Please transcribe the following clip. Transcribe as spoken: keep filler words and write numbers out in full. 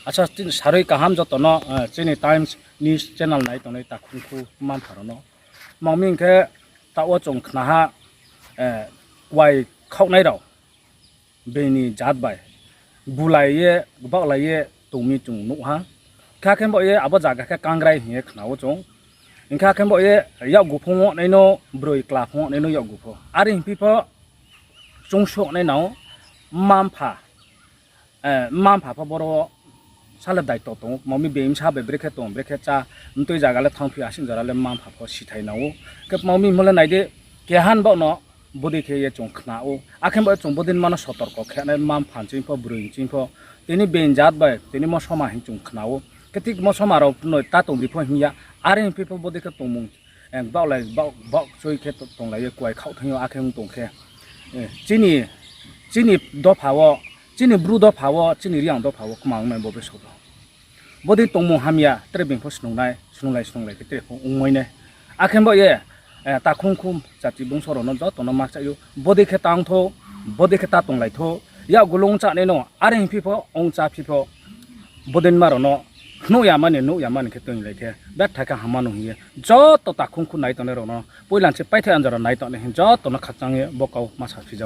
Acha, sarui kaham joto no, chini Times News channel nai tongnai takhungkhu mma-mpha rao no. Tma hing khe, taoh wo chung khna ha, kuai khaohnai rao being ni jat bai bulai ye, gbaohlai ye tong mi chung nuh ha. Khe akhe bo ye abo zaga khe Kangrai hing ye khna ou chung. Hing khe akhe bo ye yakgu pho ong nai no, broi kla pho ong nai no yakgu pho. Are hingphi pho chung suh nai nang ou, mma-mpha, mma-mpha pho boro wo sale daito tong ou, tma mi being bsa bai brekhe tong, brekhe chá, mtui zaga le thanngphi, asing jora le mma-mpha pho sithai nang ou. Khe tma mi hingmo le nai di, keha ni baoh no bodei khe ye chung khna ou. Akhe bo chung bodei ma no sotorko khe nai, mma-mpha nching pho, broi nching pho, tini being jat bai tini mosoma hing chung khna ou. Khe thik mosoma rao no ta tong di pho hing ya, are hingphi pho bodei khe tongmung, baohlai, baoh, baoh chui khe to-, tonglai ye kuai khaoh thanng yo akhe ong tong khe, chini, chini dopha wo, chini Bru dopha wo, chini Reang dopha wo kma ong nai bo bsao rao. Bodei tongmung hamya tre being pho snungnai, snunglai snunglai khe tre pho ongmai nai. Akhe bo ye, takhungkhu jati bungso rao no joto no ma kchaih ou. Bodei khe ta ong thou, bodei khe ta tonglai thou, yakgu le ong chá nai no, are hingphi pho, ong chá phi pho, bodei ma rao no, nuh ya mani, nuh ya mani khe tonglai khe, betha khe hamma no hing ye, joto takhungkhu nai tongnai rao no, poila se paithe anjora nai tongnai hing joto no khakchang ye bo kau ma saphi jao.